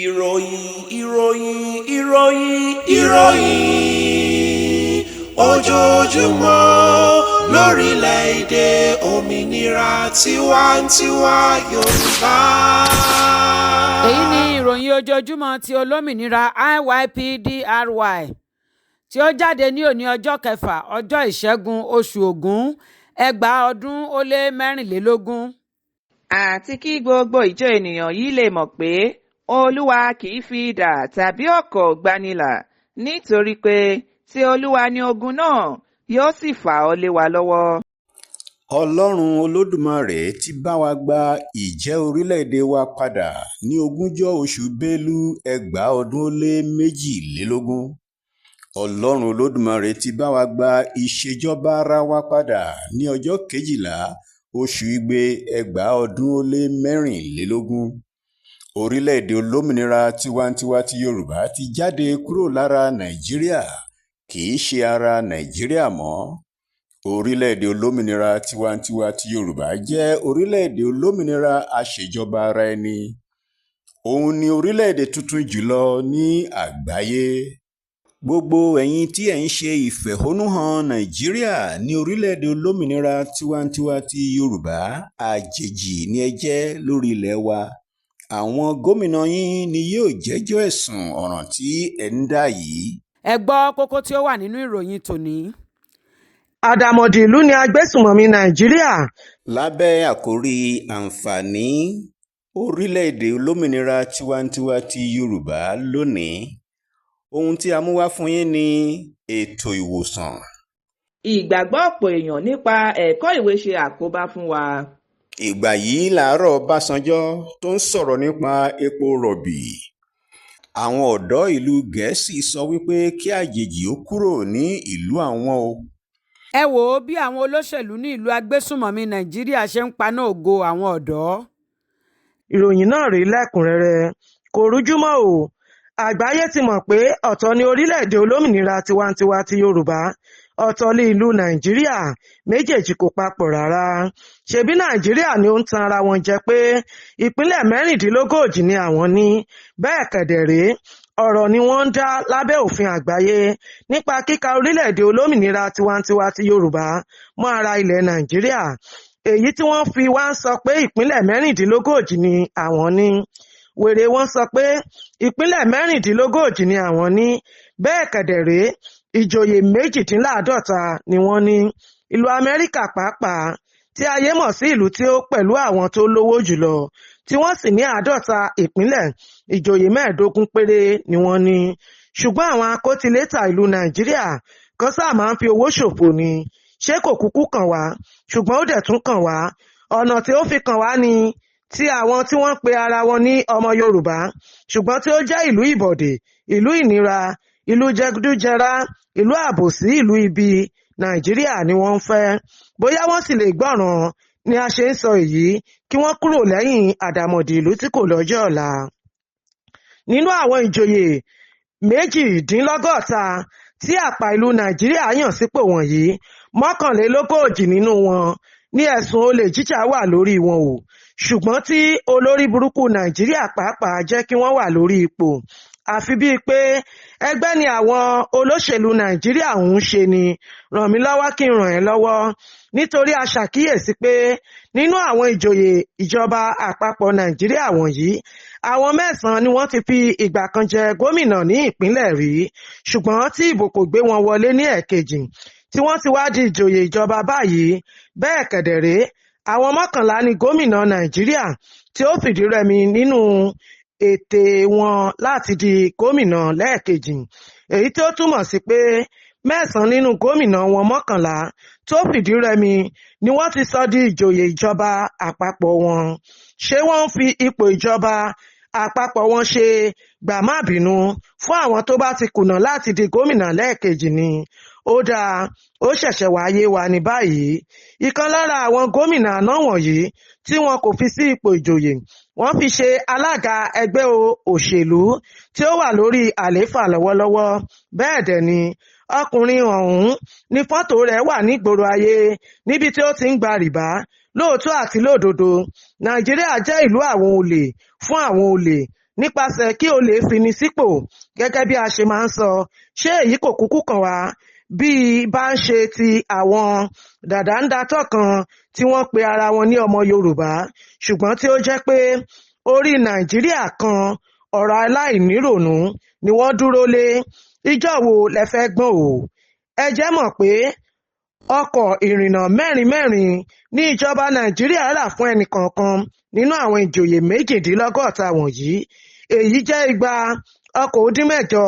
Ìròyìn, ìròyìn, ìròyìn, ìròyìn ojoojúmọ́ lórílẹ̀‐èdè òmìnira tiwantiwa Yorùbá. Èyí ni ìròyìn ojoojúmọ́ ti olómìnira IYPDRY tí ó jáde ní òní ọjọ́ kẹfà ọjọ́ ìṣẹ́gun oṣù Ògún 2024. Àti kí gbogbo ìjọ ènìyàn yìí lè mọ̀ pé Olúwa kì í fi idà tàbí ọ̀kọ̀ gbanilà, nítorí pé ti Olúwa ni ogun náà, yóò sì fà ọ́ lé wa lọ́wọ́. Ọlọ́run Olódùmarè ti bá wa gba ìjẹ́ orílẹ̀-èdè wa padà ní ogúnjọ́ oṣù Bélú 2022. Ọlọ́run Olódùmarè ti bá wa gba ìṣèjọba ara wa padà ní ọjọ́ 12 oṣù Igbe 2024. Orílẹ̀-èdè olómìnira tiwantiwa ti Yorùbá ti jáde kúrò lára Nàìjíríà, kì í ṣe ara Nàìjíríà mọ́. Orílẹ̀-èdè olómìnira tiwantiwa ti Yorùbá jẹ́ orílẹ̀-èdè olómìnira aṣèjọba ara ẹni. Òun ni orílẹ̀-èdè tuntun jùlọ ní àgbáyé. Gbogbo ẹ̀yin tí ẹ̀ ń ṣe ìfẹ̀hónúhàn Nàìjíríà ní orílẹ̀-èdè olómìnira tiwantiwa ti Yorùbá, àjèjì ni ẹ jẹ́ lórí ilẹ̀ wa. Àwọn gómìnà yín ni yóò jẹ́jọ́ ẹ̀sùn ọ̀ràn tí ẹ̀ ń dá yìí. Ẹ gbọ́ kókó tí ó wà nínú ìròyìn tòní. Àdàmọ̀dì ìlú ni agbésùmọ̀mí Nàìjíríà. Lábẹ́ àkòrí àǹfààní orílẹ̀-èdè olómìnira tiwantiwa ti Yorùbá lónìí, ohun tí a mú wá fún yín ní ètò ìwòsàn. Ìgbàgbọ́ ọ̀pọ̀ èèyàn nípa ẹ̀kọ́ ìwé ṣe àkóbá fún wa. Ìgbà yìí làárọ̀ Ọbásanjọ́ tó ń sọ̀rọ̀ nípa epo rọ̀bì. Àwọn ọ̀dọ́ ìlú Gẹ̀ẹ́sì sọ wípé kí àjèjì ó kúrò ní ìlú àwọn o. Ẹ wò ó bí àwọn olóṣèlú ní ìlú agbésùmọ̀mí Nàìjíríà ṣe ń paná ògo àwọn ọ̀dọ́. Ìròyìn náà rèé lẹ́kùnrẹ́rẹ́, kò rújú mọ́ o. Àgbáyé ti mọ̀ pé ọ̀tọ̀ ni orílẹ̀-èdè olómìnira tiwantiwa ti Yorùbá, ọ̀tọ̀ ní ìlú Nàìjíríà, méjèèjì kò papọ̀ rárá. Ṣebí Nàìjíríà ni ó ń tan ara wọn jẹ pé ìpínlẹ̀ 36 ni àwọn ní, bẹ́ẹ̀ kẹ̀dẹ̀ rèé, ọ̀rọ̀ ni wọ́n ń dá lábẹ́ òfin àgbáyé nípa kíka orílẹ̀-èdè olómìnira tiwantiwa ti Yorùbá mọ́ ara ilẹ̀ Nàìjíríà, èyí tí wọ́n fi wá ń sọ pé ìpínlẹ̀ 36 ni àwọn ní. Wèrè wọn sọ pé ìpínlẹ̀ 36 ni àwọn ní, bẹ́ẹ̀ kẹ̀dẹ̀ rèé, ìjòyè 48 ni wọ́n ní. Ìlú Amẹ́ríkà pàápàá, tí ayé mọ̀ sí ìlú tí ó pẹ̀lú àwọn tó lówó jùlọ, tí wọ́n sì ní 50 ìpínlẹ̀, ìjòyè 15 péré ni wọ́n ní. Ṣùgbọ́n àwọn akótilétà ìlú Nàìjíríà kan sáà máa ń fi owó ṣòfò ni. Ṣé kò kúkú kàn wá? Ṣùgbọ́n ó dẹ̀ tún kàn wá. Ọ̀nà tí ó fi kàn wá ni ti àwọn tí wọ́n pe ara wọn ní ọmọ Yorùbá, ṣùgbọ́n tí ó jẹ́ ìlú ìbọ̀dè, ìlú ìnira, ìlú jẹgúdújẹrá, ìlú àbòsí, ìlú ibi Nàìjíríà ni wọ́n ń fẹ́. Bóyá wọ́n sì lè gbọ́ràn ni a ṣe ń sọ èyí, kí wọ́n kúrò lẹ́yìn àdàmọ̀dì ìlú tí kò lọ́jọ́ ọ̀la. Nínú àwọn ìjòyè 68 tí àpà ìlú Nàìjíríà yàn sípò wọ̀nyí, 41 nínú wọn ní ẹ̀sùn olè jíjà wà lórí wọn o, ṣùgbọ́n tí olórí burúkú Nàìjíríà pàápàá jẹ́ kí wọ́n wà lórí ipò. Àfi bíi pé ẹgbẹ́ ni àwọn olóṣèlú Nàìjíríà ń ṣe ni, ràn mí lọ́wọ́ kí n ràn ẹ́ lọ́wọ́, nítorí a ṣàkíyèsí pé nínú àwọn ìjòyè ìjọba àpapọ̀ Nàìjíríà wọ̀nyí, àwọn 9 ni wọ́n ti fi ìgbà kan jẹ gómìnà ní ìpínlẹ̀ rí, ṣùgbọ́n tí ìbò kò gbé wọn wọlé ní ẹ̀ẹ̀kejì, tí wọ́n ti wá di ìjòyè ìjọba báyìí. Bẹ́ẹ̀ kẹ̀dẹ̀ rèé, àwọn 11 ni gómìnà Nàìjíríà tí ó fìdí rẹmi nínú ète wọn láti di gómìnà lẹ́ẹ̀kejì, èyí tí ó túmọ̀ sí pé 9 nínú gómìnà wọn 11 tó fìdí rẹmi ni wọ́n ti sọ di ìjòyè ìjọba àpapọ̀ wọn. Ṣé wọ́n ń fi ipò ìjọba àpapọ̀ wọn ṣe gbà-má-bínú fún àwọn tó bá ti kùnà láti di gómìnà lẹ́ẹ̀kejì ni? Ó dáa, ó ṣẹ̀ṣẹ̀ wá yé wa ní báyìí. Ìkan lára àwọn gómìnà àná wọ̀nyí tí wọn kò fi sí ipò ìjòyè, wọ́n fi ṣe alága ẹgbẹ́ òṣèlú tí ó wà lórí àlééfà lọ́wọ́lọ́wọ́. Bẹ́ẹ̀ dẹ̀ ni, ọkùnrin ọ̀hún ní fọ́tò rẹ̀ wà nígboro ayé níbi tí ó ti ń gba rìbá. Lóòótọ́ àti lódodo, Nàìjíríà jẹ́ ìlú àwọn olè fún àwọn olè. Nípasẹ̀ kí olè fini sípò, gẹ́gẹ́ bí a ṣe máa ń sọ, ṣé èyí kò kúkú kàn wá bí bá ń ṣe ti àwọn dàdàǹdàtọ̀ kan tí wọ́n pe ara wọn ní ọmọ Yorùbá, ṣùgbọ́n tí ó jẹ́ pé orí Nàìjíríà kan ọ̀rọ̀ aláìníròònú ni wọ́n dúró lé? Ijọ́ wo lẹ fẹ́ gbọ́n o? Ẹ jẹ́ mọ̀ pé ọkọ̀ ìrìnnà mẹ́rin mẹ́rin ní ìjọba Nàìjíríà rà fún ẹnìkọ̀ọ̀kan nínú àwọn ìjòyè 68 wọ̀nyí. Èyí jẹ́ igba ọkọ̀ ó dín mẹ́jọ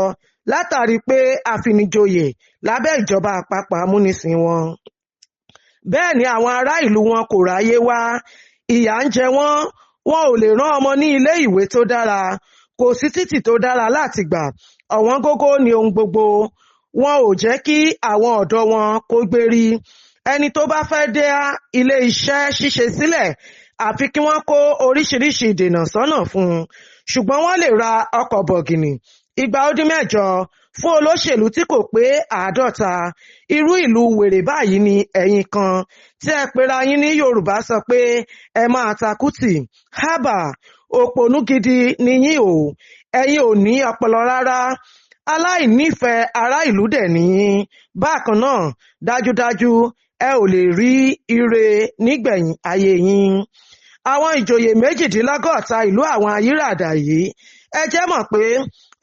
látàrí pé àfinijoyè lábẹ́ ìjọba àpapọ̀ amúnisìn wọn. Bẹ́ẹ̀ ni àwọn ará ìlú wọn kò ráyé wá, ìyà ń jẹ wọ́n, wọn ò lè rán ọmọ ní ilé ìwé tó dára, kò sí títì tó dára láti gbà, ọ̀wọ́n gógó ni ohun gbogbo. Wọn ò jẹ́ kí àwọn ọ̀dọ́ wọn kó gbérí. Ẹni tó bá fẹ́ dá ilé iṣẹ́ ṣíṣe sílẹ̀, àfi kí wọ́n kó oríṣiríṣi ìdènà sọ́nà fún un. Ṣùgbọ́n wọ́n lè ra ọkọ̀ bọ̀gìnì 208 fún olóṣèlú tí kò pé 50. Irú ìlú wèrè báyìí ni ẹ̀yin kan tí ẹ pera yín ní Yorùbá sọ pé ẹ máa takùtì. Hábà, òpònú gidi ni yín o, ẹ̀yin ò ní ọpọlọ rárá, aláìnífẹ̀ẹ́ ará ìlú dẹ̀ ni yín. Bákan náà, dájúdájú ẹ ò lè rí ire nígbẹ̀yìn ayé yín. Àwọn ìjòyè 68 ìlú àwọn ayíràdà yìí, ẹ jẹ́ mọ̀ pé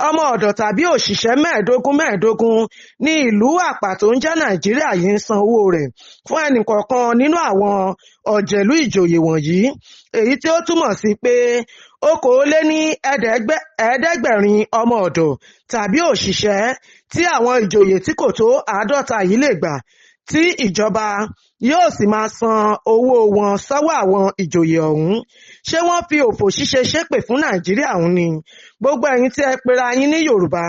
ọmọ ọ̀dọ̀ tàbí òṣìṣẹ́ 25 25 ní ìlú àpà tó ń jẹ́ Nàìjíríà yìí ń san owó rẹ̀ fún ẹnìkọ̀ọ̀kan nínú àwọn ọ̀jẹ̀lú ìjòyè wọ̀nyí, èyí tí ó túmọ̀ sí pé 750 ọmọ ọ̀dọ̀ tàbí òṣìṣẹ́ tí àwọn ìjòyè tí kò tó 50 yìí lè gbà, tí ìjọba yóò sì máa san owó wọn sọ́wọ́ àwọn ìjòyè ọ̀hún. Ṣé wọ́n fi òfò ṣíṣe ṣépè fún Nàìjíríà ọ̀hún ni? Gbogbo ẹ̀yin tí ẹ pera yín ní Yorùbá,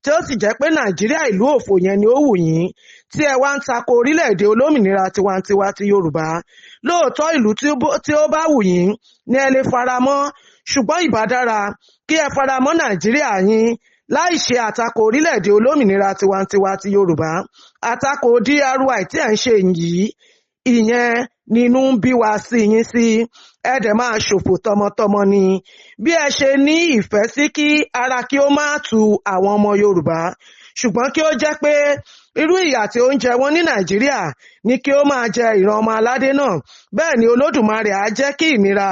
tí ó sì jẹ́ pé Nàìjíríà ìlú òfò yẹn ni ó wù yín, tí ẹ wá ń tako orílẹ̀-èdè olómìnira tiwantiwa ti Yorùbá. Lóòótọ́ ìlú tí ó bá wù yín ni ẹ lè faramọ́, ṣùgbọ́n ìbá dára kí ẹ faramọ́ Nàìjíríà yín láì ṣe àtakò orílẹ̀-èdè olómìnira tiwantiwa ti Yorùbá. Àtakò DRY tí ẹ̀ ń ṣe yìí, ìyẹn nínú ń bí wa sí yín sí. Ẹ dẹ̀ máa ṣòfò tọmọtọmọ ni. Bí ẹ ṣe ní ìfẹ́ sí kí ara kí ó máa tu àwọn ọmọ Yorùbá, ṣùgbọ́n kí ó jẹ́ pé irú ìyà tí ó ń jẹ wọ́n ní Nàìjíríà ni kí ó máa jẹ ìran ọmọ aládé náà. Bẹ́ẹ̀ ni Olódùmarè á jẹ́ kí ìnira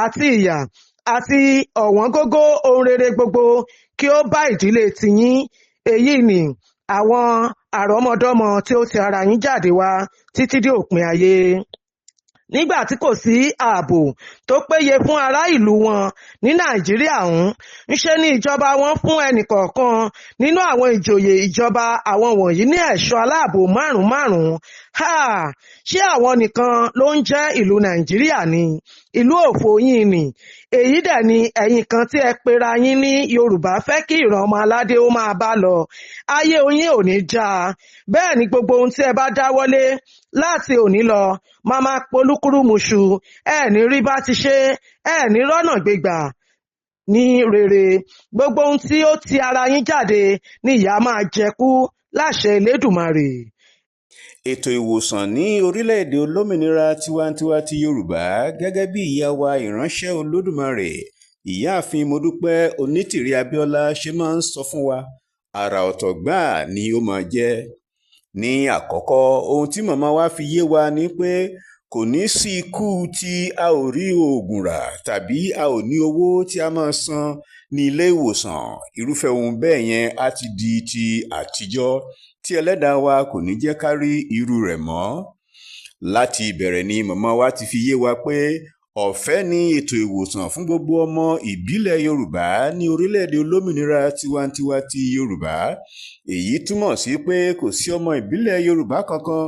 àti ìyà àti ọ̀wọ́n gógó ohun rere gbogbo kí ó bá ìdílé tiyín. Èyí ni àwọn àrọ́mọdọ́mọ tí ó ti ara yín jáde wá títí dé òpin ayé. Nígbà tí kò sí ààbò tó péye fún ará ìlú wọn ní Nàìjíríà ọ̀hún, ńṣe ni ìjọba wọn fún ẹnìkọ̀ọ̀kan nínú àwọn ìjòyè ìjọba àwọn wọ̀nyí ní ẹ̀ṣọ́ aláàbò márùn-ún márùn-ún. Háà! Ṣé àwọn nìkan ló ń jẹ́ ìlú Nàìjíríà ni? Ìlú òfò yín ni. Èyí dẹ̀ ni ẹ̀yin kan tí ẹ pera yín ní Yorùbá fẹ́ kí ìran ọmọ aládé ó máa bá lọ. Ayé yín ò ní já. Bẹ́ẹ̀ ni gbogbo ohun tí ẹ bá dáwọ́lé láti òní lọ máa máa polúkúrúmuṣu. Ẹ ní rí bá ti ṣe, ẹ ní rọ́nà gbégbà ní rere. Gbogbo ohun tí ó ti ara yín jáde ni ìyà máa jẹ kú láṣẹ Elédùmarè. Ètò ìwòsàn ní orílẹ̀-èdè olómìnira tiwantiwa ti Yorùbá, gẹ́gẹ́ bí ìyá wa ìránṣẹ́ Olódùmarè Ìyáàfin Modúpẹ́ Onítìrí Abíọ́lá ṣe máa ń sọ fún wa, àrà ọ̀tọ̀ gbáà ni ó máa jẹ́. Ní àkọ́kọ́, ohun tí màmá wa fi yé wa ni pé kò ní sí ikú tí a ò rí oògùn rà tàbí a ò ní owó tí a máa san ní ilé ìwòsàn. Irúfẹ́ ohun bẹ́ẹ̀ yẹn á ti di ti àtijọ́ tí ẹlẹ́dàá wa kò ní jẹ́ ká rí irú rẹ̀ mọ́. Láti ìbẹ̀rẹ̀ ni màmá wa ti fi yé wa pé ọ̀fẹ́ ni ètò ìwòsàn fún gbogbo ọmọ ìbílẹ̀ Yorùbá ní orílẹ̀-èdè olómìnira tiwantiwa ti Yorùbá. Èyí túmọ̀ sí pé kò sí ọmọ ìbílẹ̀ Yorùbá kankan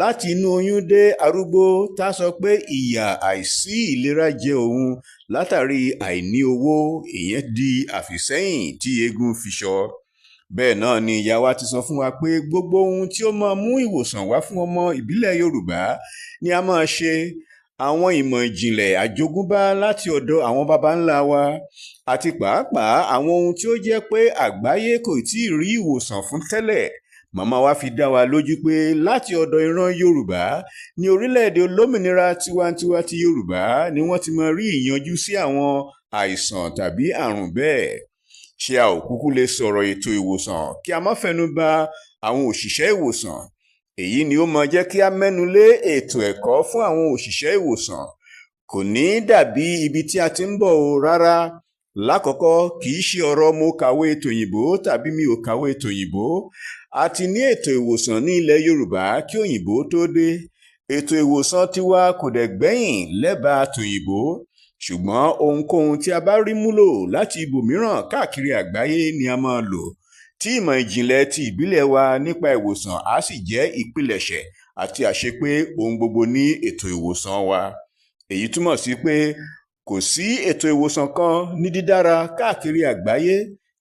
láti inú oyún dé arúgbó tá sọ pé ìyà àìsí ìlera jẹ òun látàrí àìní owó. Ìyẹn di àfìsẹ́yìn tí eégún fi sọ. Bẹ́ẹ̀ náà ni ìyá wa ti sọ fún wa pé gbogbo ohun tí ó máa mú ìwòsàn wá fún ọmọ ìbílẹ̀ Yorùbá ni a máa ṣe. Àwọn ìmọ̀ ìjìnlẹ̀ àjogúnbá láti ọ̀dọ̀ àwọn baba ńlá wa àti pàápàá àwọn ohun tí ó jẹ́ pé àgbáyé kò tí ì rí ìwòsàn fún tẹ́lẹ̀. Màmá wa fi dá wa lójú pé láti ọ̀dọ̀ ìran Yorùbá ní orílẹ̀-èdè olómìnira tiwantiwa ti Yorùbá ni wọ́n ti máa rí ìyanjú sí àwọn àìsàn tàbí àrùn bẹ́ẹ̀. Ṣé a ò kúkú lè sọ̀rọ̀ ètò ìwòsàn kí a má fẹnu ba àwọn òṣìṣẹ́ ìwòsàn? Èyí ni ó máa jẹ́ kí a mẹ́nu lé ètò ẹ̀kọ́ fún àwọn òṣìṣẹ́ ìwòsàn. Kò ní dàbí ibi tí a ti ń bọ̀ o rárá. Lákọ̀ọ́kọ́, kì í ṣe ọ̀rọ̀ mo kàwé tòyìnbó tàbí mi ò kàwé tòyìnbó. A ti ní ètò ìwòsàn ní ilẹ̀ Yorùbá kí òyìnbó tó dé. Ètò ìwòsàn tiwa kò dẹ̀ gbẹ́yìn lẹ́bàá tòyìnbó. Ṣùgbọ́n ohunkóhun tí a bá rí múlò láti ibòmíràn káàkiri àgbáyé ni a máa lò, tí ìmọ̀ ìjìnlẹ̀ ti ìbílẹ̀ wa nípa ìwòsàn á sì jẹ́ ìpilẹ̀ṣẹ̀ àti àṣepé ohun gbogbo ní ètò ìwòsàn wa. Èyí túmọ̀ sí pé kò sí ètò ìwòsàn kan ní dídára káàkiri àgbáyé,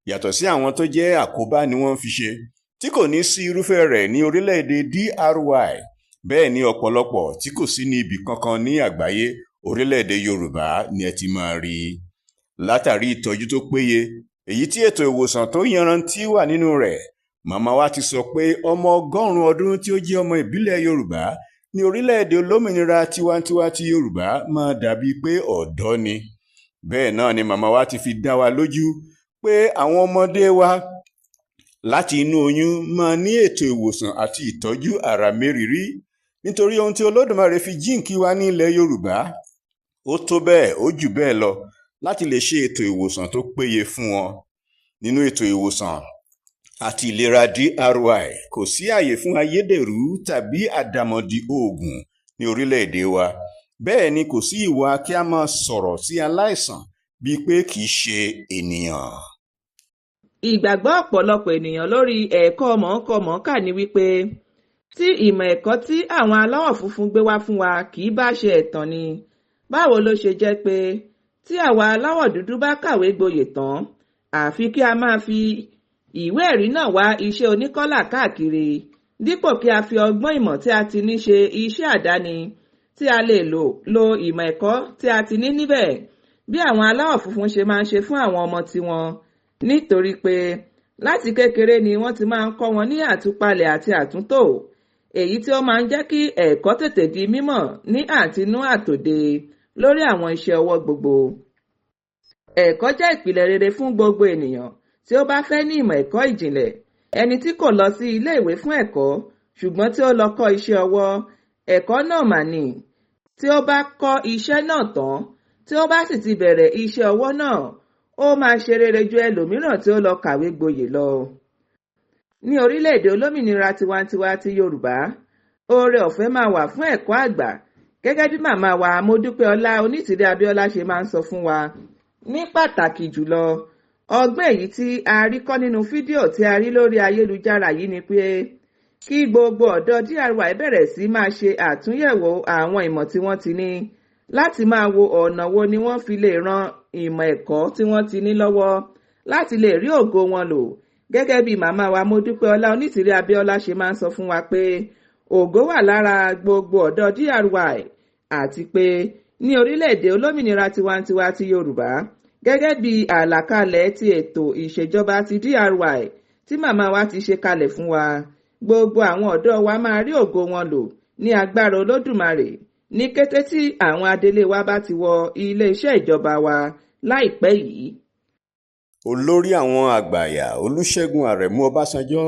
yàtọ̀ sí àwọn tó jẹ́ àkóbá ni wọ́n fi ṣe, tí kò ní sí irúfẹ́ rẹ̀ ní orílẹ̀-èdè DRY. Bẹ́ẹ̀ ni ọ̀pọ̀lọpọ̀ tí kò sí ní ibì kankan ní àgbáyé, orílẹ̀-èdè Yorùbá ni ẹ ti máa rí i. Látàrí ìtọ́jú tó péye, èyí tí ètò ìwòsàn tó yanrantí wà nínú rẹ̀, màmá wa ti sọ pé ọmọ 100 ọdún tí ó jẹ́ ọmọ ìbílẹ̀ Yorùbá ní orílẹ̀-èdè olómìnira tiwantiwa ti Yorùbá máa dàbí pé ọ̀dọ́ ni. Bẹ́ẹ̀ náà ni màmá wa ti fi dá wa lójú pé àwọn ọmọdé wa láti inú oyún máa ní ètò ìwòsàn àti ìtọ́jú àrà mérìírí, nítorí ohun tí Olódùmarè fi jíǹkí wa ní ilẹ̀ Yorùbá, ó tó bẹ́ẹ̀ ó jù bẹ́ẹ̀ lọ láti lè ṣe ètò ìwòsàn tó péye fún wọn. Nínú ètò ìwòsàn àti ìlera DRY, kò sí àyè fún ayédèrú tàbí àdàmọ̀dì oògùn ní orílẹ̀-èdè wa. Bẹ́ẹ̀ ni kò sí ìwà kí a máa sọ̀rọ̀ sí aláìsàn bíi pé kì í ṣe ènìyàn. Ìgbàgbọ́ ọ̀pọ̀lọpọ̀ ènìyàn lórí ẹ̀kọ́ mọ̀ọ́kọ-mọ̀ọ́kà ni wípé tí ìmọ̀ ẹ̀kọ́ tí àwọn aláwọ̀ funfun gbé wá fún wa kì í bá ṣe ẹ̀tàn ni. Báwo ló ṣe jẹ́ pé tí àwa aláwọ̀ dúdú bá kàwé gboyè tán, àfi kí a máa fi ìwé ẹ̀rí náà wá iṣẹ́ oníkọ́là káàkiri, dípò kí a fi ọgbọ́n ìmọ̀ tí a ti ní ṣe iṣẹ́ àdáni tí a lè lò lo ìmọ̀ ẹ̀kọ́ tí a ti ní níbẹ̀, bí àwọn aláwọ̀ funfun ṣe máa ń ṣe fún àwọn ọmọ tiwọn, nítorí pé láti kékeré ni wọ́n ti máa ń kọ́ wọn ní àtúpalẹ̀ àti àtúntò, èyí tí ó máa ń jẹ́ kí ẹ̀kọ́ tètè di mímọ̀ ní àtinú àtòde lórí àwọn iṣẹ́ ọwọ́ gbogbo. Ẹ̀kọ́ jẹ́ ìpìlẹ̀ rere fún gbogbo ènìyàn tí ó bá fẹ́ ní ìmọ̀ ẹ̀kọ́ ìjìnlẹ̀. Ẹni tí kò lọ sí ilé ìwé fún ẹ̀kọ́ ṣùgbọ́n tí ó lọ kọ́ iṣẹ́ ọwọ́, ẹ̀kọ́ náà mà ní. Tí ó bá kọ́ iṣẹ́ náà tán, tí ó bá sì ti bẹ̀rẹ̀ iṣẹ́ ọwọ́ náà, ó máa ṣe rere ju ẹlòmíràn tí ó lọ kàwé gboyè lọ. Ní orílẹ̀-èdè olómìnira tiwantiwa ti Yorùbá, oore ọ̀fẹ́ máa wà fún ẹ̀kọ́ àgbà, gẹ́gẹ́ bí màmá wa Modúpẹ́ọlá Onítìrí Abíọ́lá ṣe máa ń sọ fún wa. Ní pàtàkì jùlọ, ọgbọ́n èyí tí a rí kọ́ nínú fídíò tí a rí lórí ayélujára yìí ni pé kí gbogbo ọ̀dọ́ DRY bẹ̀rẹ̀ sí máa ṣe àtúnyẹ̀wò àwọn ìmọ̀ tí wọ́n ti ní, láti máa wo ọ̀nà wo ni wọ́n fi lè ran ìmọ̀ ẹ̀kọ́ tí wọ́n ti ní lọ́wọ́ láti lè rí ògo wọn lò, gẹ́gẹ́ bí màmá wa Modúpẹ́ọlá Onítìrí Abíọ́lá ṣe máa ń sọ fún wa pé ògo wà lára gbogbo ọ̀dọ́ DRY, àti pé ní orílẹ̀-èdè olómìnira tiwantiwa ti Yorùbá, gẹ́gẹ́ bí àlàkalẹ̀ ti ètò ìṣèjọba ti DRY tí màmá wa ti ṣe kalẹ̀ fún wa, gbogbo àwọn ọ̀dọ́ wa máa rí ògo wọn lò ní agbára Olódùmarè ní kété tí àwọn adelé wa bá ti wọ ilé-iṣẹ́ ìjọba wa láìpẹ́ yìí. Olórí àwọn àgbààyà Olúṣẹ́gun Àrẹ̀mú Ọbásanjọ́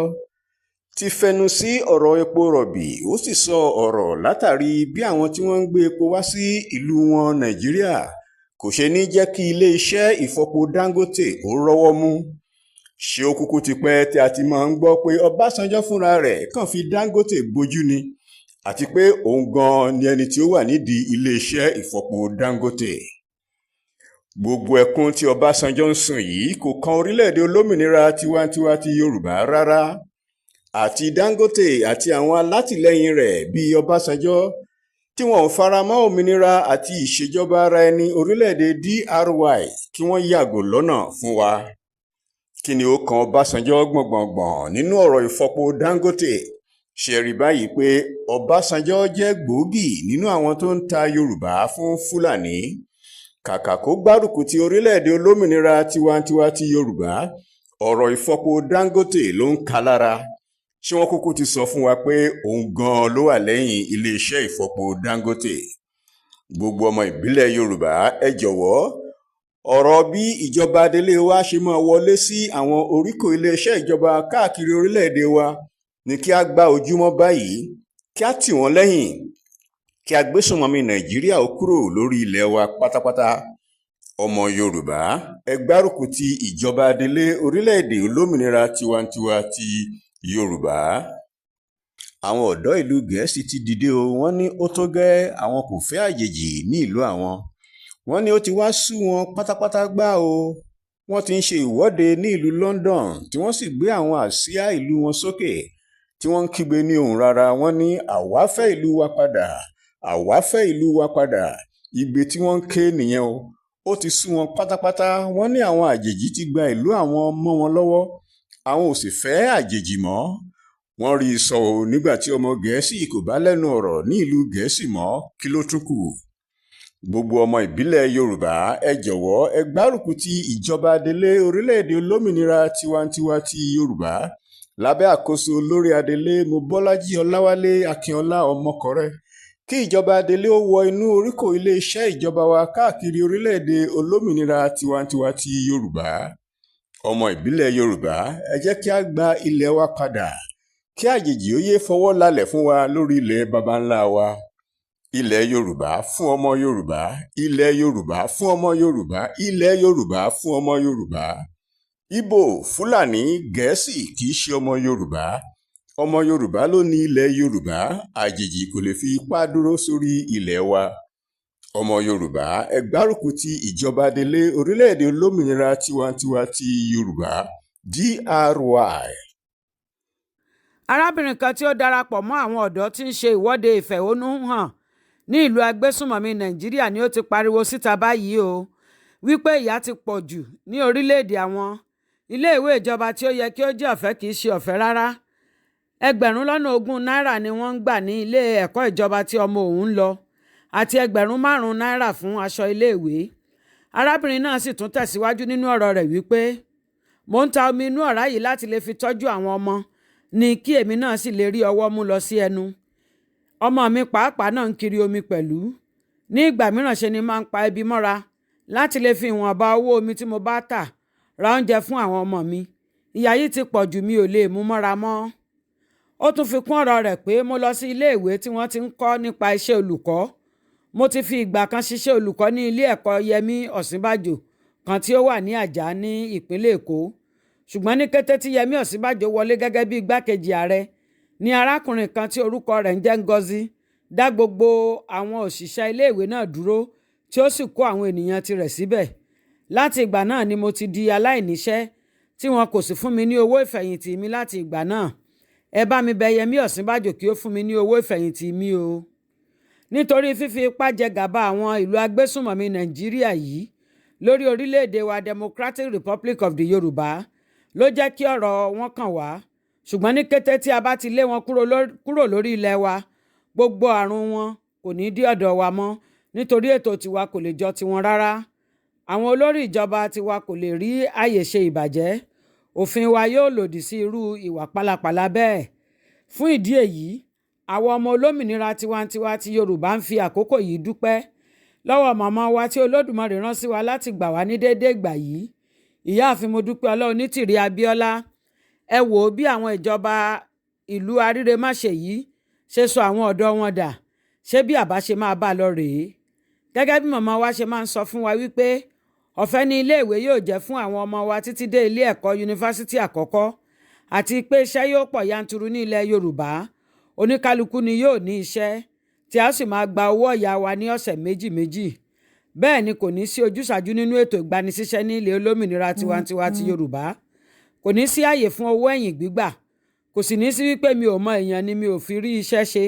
ti fẹnu sí ọ̀rọ̀ epo rọ̀bì, ó sì sọ ọ̀rọ̀ látàrí bí àwọn tí wọ́n ń gbé epo wá sí ìlú wọn Nàìjíríà kò ṣe ní jẹ́ kí iléeṣẹ́ ìfọpo Dangote ó rọ́wọ́ mú. Ṣé ó kúkú ti pẹ́ tí a ti máa ń gbọ́ pé Ọbásanjọ́ fúnra rẹ̀ kàn fi Dangote bojú ni, àti pé òun gan-an ni ẹni tí ó wà nídìí iléeṣẹ́ ìfọpo Dangote. Gbogbo ẹkún tí Ọbásanjọ́ ń sun yìí kò kan orílẹ̀-èdè olómìnira tiwantiwa ti Yorùbá rárá. Àti Dangote àti àwọn alátìlẹyìn rẹ̀ bíi Ọbásanjọ́ tí wọn ò fara mọ́ òmìnira àti ìṣèjọba ara ẹni orílẹ̀-èdè DRY kí wọ́n yàgò lọ́nà fún wa. Kí ni ó kan Ọbásanjọ́ gbọ̀ngbọ̀ngbọ̀n nínú ọ̀rọ̀ ìfọpo Dangote? Ṣe rí báyìí pé Ọbásanjọ́ jẹ́ gbòógì nínú àwọn tó ń ta Yorùbá fún Fúlàní. Kàkà kó gbárùkù ti orílẹ̀-èdè olómìnira tiwantiwa ti Yorùbá, ọ̀rọ̀ ìfọpo Dangote ló ń ka lára. Ṣé wọ́n kúkú ti sọ fún wa pé òun gan-an ló wà lẹ́yìn iléeṣẹ́ ìfọpo Dangote? Gbogbo ọmọ ìbílẹ̀ Yorùbá, ẹ jọ̀wọ́, Ọ̀rọ̀ bí ìjọba adelé wa ṣe máa wọlé sí àwọn oríkò iléeṣẹ́ ìjọba káàkiri orílẹ̀-èdè wa ní kí a gbá ojúmọ́ báyìí, kí a tì wọ́n lẹ́yìn, kí agbésùnmọ̀mí Nàìjíríà ó kúrò lórí ilẹ̀ wa pátápátá. Ọmọ Yorùbá, ẹ gbárùkù ti ìjọba adelé orílẹ̀-èdè olómìnira tiwantiwa ti Yorùbá. Àwọn ọ̀dọ́ ìlú Gẹ̀ẹ́sì ti dìde o, wọ́n ní ó tó gẹ́, àwọn kò fẹ́ àjèjì ní ìlú àwọn. Wọ́n ní ó ti wá sú wọn pátápátá gbá o. Wọ́n ti ń ṣe ìwọ́de ní ìlú London, tí wọ́n sì gbé àwọn àsíá ìlú wọn sókè, tí wọ́n ń kígbe ní ohùn rara. Wọ́n ní àwa fẹ́ ìlú wa padà, àwa fẹ́ ìlú wa padà. Igbe tí wọ́n ń ké nìyẹn o. Ó ti sú wọn pátápátá. Wọ́n ní àwọn àjèjì ti gba ìlú àwọn mọ́ wọn lọ́wọ́, àwọn ò sì fẹ́ àjèjì mọ́. Wọ́n rí i sọ o, nígbà tí ọmọ Gẹ̀ẹ́sì kò bá lẹ́nu ọ̀rọ̀ ní ìlú Gẹ̀ẹ́sì mọ́, kí ló tún kù? Gbogbo ọmọ ìbílẹ̀ Yorùbá, ẹ jọ̀wọ́ ẹ gbárùkù ti ìjọba adelé orílẹ̀-èdè olómìnira tiwantiwa ti Yorùbá lábẹ́ àkóso olórí adelé Mobọ́lájí Ọláwálé Akínọlá Ọmọkọrẹ, kí ìjọba adelé ó wọ inú oríkò iléeṣẹ́ ìjọba wa káàkiri orílẹ̀-èdè olómìnira tiwantiwa ti Yorùbá. Ọmọ ìbílẹ̀ Yorùbá, ẹ jẹ́ kí a gba ilẹ̀ wa padà, kí àjèjì ó yéé fọwọ́ lálẹ̀ fún wa lórí ilẹ̀ baba ńlá wa. Ilẹ̀ Yorùbá fún ọmọ Yorùbá, ilẹ̀ Yorùbá fún ọmọ Yorùbá, ilẹ̀ Yorùbá fún ọmọ Yorùbá. Ìbò, Fúlàní, Gẹ̀ẹ́sì kì í ṣe ọmọ Yorùbá. Ọmọ Yorùbá ló ní ilẹ̀ Yorùbá, àjèjì kò lè fi ipá dúró sórí ilẹ̀ wa. Ọmọ Yorùbá, ẹ gbárùkù ti ìjọba adelé orílẹ̀-èdè olómìnira tiwantiwa ti Yorùbá DRY. Arábìnrin kan tí ó darapọ̀ mọ́ àwọn ọ̀dọ́ tí ń ṣe ìwọ́de ìfẹ̀hónúhàn ní ìlú agbésùnmọ̀mí Nàìjíríà ni ó ti pariwo síta báyìí o, wípé ìyà ti pọ̀ jù ní orílẹ̀-èdè àwọn. Iléèwé ìjọba tí ó yẹ kí ó jẹ́ ọ̀fẹ́ kì í ṣe ọ̀fẹ́ rárá. 20,000 náírà ni wọ́n ń gbà ní ilé ẹ̀kọ́ ìjọba tí ọmọ òun ń lọ, àti 5,000 náírà fún aṣọ iléèwé. Arábìnrin náà sì tún tẹ̀síwájú nínú ọ̀rọ̀ rẹ̀ wípé, mò ń ta omi inú ọ̀rá yìí láti lè fi tọ́jú àwọn ọmọ ni kí èmi náà sì lè rí ọwọ́ mú lọ sí ẹnu. Ọmọ mi pàápàá náà ń kiri omi pẹ̀lú. Ní ìgbà mìíràn ṣe ni máa ń pa ebi mọ́ra láti lè fi ìwọ̀nba owó omi tí mo bá tà ra oúnjẹ fún àwọn ọmọ mi. Ìyà yìí ti pọ̀ jù, mi ò lè mú mọ́ra mọ́. Ó tún fi kún ọ̀rọ̀ rẹ̀ pé mo lọ sí iléèwé tí wọ́n ti ń kọ́ nípa iṣẹ́ olùkọ́. Mo ti fi ìgbà kan ṣiṣẹ́ olùkọ́ ní ilé ẹ̀kọ́ Yẹmí Ọ̀sínbàjò kan tí ó wà ní Àjà ní ìpínlẹ̀ Èkó. Ṣùgbọ́n ní kété tí Yẹmí Ọ̀sínbàjò wọlé gẹ́gẹ́ bí igbákejì ààrẹ ní arákùnrin kan tí orúkọ rẹ̀ ń jẹ́ Ngozi dá gbogbo àwọn òṣìṣẹ́ iléèwé náà dúró, tí ó sì kó àwọn ènìyàn tirẹ̀ síbẹ̀. Láti ìgbà náà ni mo ti di aláìníṣẹ́, tí wọn kò sì fún mi ní owó ìfẹ̀yìntì mi láti ìgbà náà. Ẹ bá mi bẹ Yẹmí Ọ̀sínbàjò kí ó fún mi ní owó ìfẹ̀yìntì mi o. Nítorí fífi ipá jẹ gàba àwọn ìlú agbésùnmọ̀mí Nàìjíríà yìí lórí orílẹ̀-èdè wa Democratic Republic of the Yorùbá ló jẹ́ kí ọ̀rọ̀ wọn kàn wá. Ṣùgbọ́n ní kété tí a bá ti lé wọn kúrò lórí ilẹ̀ wa, gbogbo àrùn wọn kò ní dé ọ̀dọ̀ wa mọ́, nítorí ètò tiwa kò lè jọ tiwọn rárá. Àwọn olórí ìjọba tiwa kò lè rí àyè ṣe ìbàjẹ́. Òfin wa yóò lòdì sí irú ìwà pálapàla bẹ́ẹ̀. Fún ìdí èyí, àwọn ọmọ olómìnira tiwantiwa ti Yorùbá ń fi àkókò yìí dúpẹ́ lọ́wọ́ màmá wa tí Olódùmarè rán sí wa láti gbà wá ní déédéé ìgbà yìí. Ìyáàfin Modúpẹ́ Ọlá Onítìrí Abíọ́lá. Ẹ wò ó bí àwọn ìjọba ìlú arírèmáṣe yìí ṣe sọ àwọn ọ̀dọ́ wọn dà, ṣé bí àbá ṣe máa bá a lọ rèé? Gẹ́gẹ́ bí màmá wa ṣe máa ń sọ fún wa wípé ọ̀fẹ́ ní iléèwé yóò jẹ́ fún àwọn ọmọ wa títí dé ilé ẹ̀kọ́ yunifásítì àkọ́kọ́, àti pé iṣẹ́ yóò pọ̀ yanturu ní ilẹ̀ Yorùbá. Oníkálukú ni yóò ní iṣẹ́ tí a sì máa gba owó ọ̀yà wa ní ọ̀sẹ̀ méjì méjì. Bẹ́ẹ̀ ni kò ní sí ojúsàájú nínú ètò ìgbanisíṣẹ́ ní ilẹ̀ olómìnira tiwantiwa ti Yorùbá. Kò ní sí àyè fún owó ẹ̀yìn gbígbà. Kò sì ní sí wípé mi ò mọ èèyàn ni mi ò fi rí iṣẹ́ ṣe.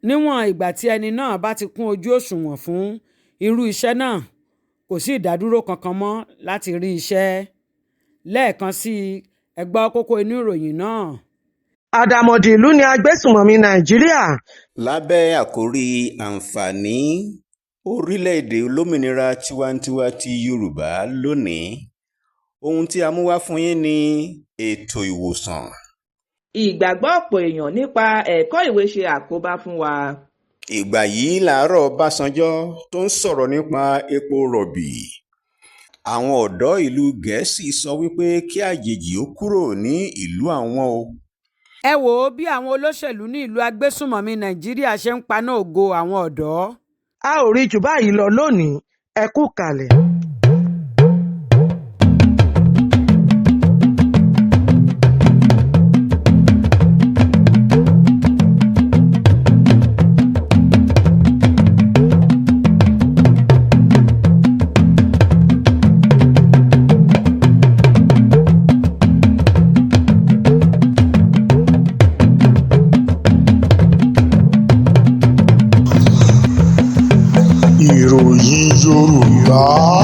Níwọ̀n ìgbà tí ẹni náà bá ti kún ojú òṣùwọ̀n fún irú iṣẹ́ náà, kò sí ìdádúró kankan mọ́ láti rí iṣẹ́. Lẹ́ẹ̀kan sí i, ẹ gbọ́ kókó inú ìròyìn náà. Àdàmọ̀dì ìlú ni agbésùnmọ̀mí Nàìjíríà. Lábẹ́ àkòrí àǹfààní orílẹ̀-èdè olómìnira tiwantiwa ti Yorùbá lónìí, ohun tí a mú wá fún yín ní ètò ìwòsàn. Ìgbàgbọ́ ọ̀pọ̀ èèyàn nípa ẹ̀kọ́ ìwé ṣe àkóbá fún wa. Ìgbà yìí làárọ̀ Ọbànjọ́ tó ń sọ̀rọ̀ nípa epo rọ̀bì. Àwọn ọ̀dọ́ ìlú Gẹ̀ẹ́sì sọ wípé kí àjèjì ó kúrò ní ìlú àwọn o. Ẹ wò ó bí àwọn olóṣèlú ní ìlú agbésùnmọ̀mí Nàìjíríà ṣe ń paná ògo àwọn ọ̀dọ́. A ò rí jù báyìí lọ lónìí, ẹ kú ìkàlẹ̀. Ìròyìn Yorùbá.